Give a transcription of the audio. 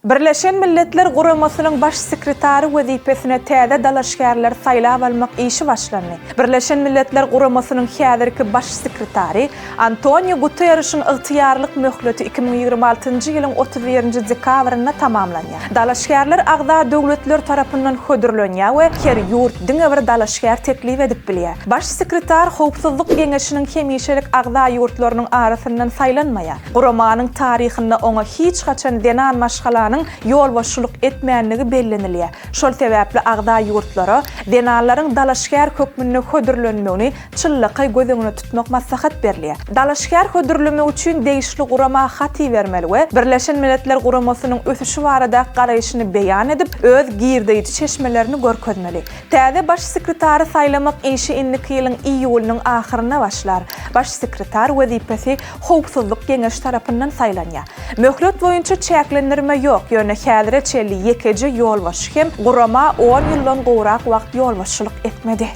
Birleşen Milletler Guramasynyň Baş sekretary wezipesine täze dalaşgärleri saýlap almak işi başlandy. Birleşen Milletler Guramasynyň häzirki Baş sekretary Antoniu Guterrişiň ygtyýarlyk möhleti 2026-njy ýylyň 31-nji dekabrynda tamamlanýar. Dalaşgärler agza döwletler tarapyndan hödürlenýär we her ýurt diňe bir dalaşgär teklip edip bilýär. Baş sekretar Howpsuzlyk Geňeşiniň hemişelik agza ýurtlarynyň arasyndan saýlanmaýar. Guramanyň taryhynda oňa hiç haçan zenan maşgalanyň ýolbaşçylyk etmändigi bellenilýär. Şol sebäpli agza ýurtlara zenanlaryň dalaşgär hökmünde hödürlenmegini çynlakaý göz öňünde tutmak maslahat berilýär. Dalaşgär hödürlemek üçin degişli gurama hat ibermeli we Birleşen Milletler Guramasynyň ösüşi baradaky garaýşyny beýan edip, öz girdeýji çeşmelerini görkezmeli. Täze Baş sekretary saýlamak işi indiki ýylyň iýulynyň ahyrynda başlar. Baş sekretar wezipesi Howpsuzlyk Geňeşi tarapyndan saýlanýar. Möhlet boýunça çäklendirme ýok, ýöne häzire çenli ýekeje ýolbaşçy hem gurama on ýyldan gowrak wagt ýolbaşçylyk etmedi.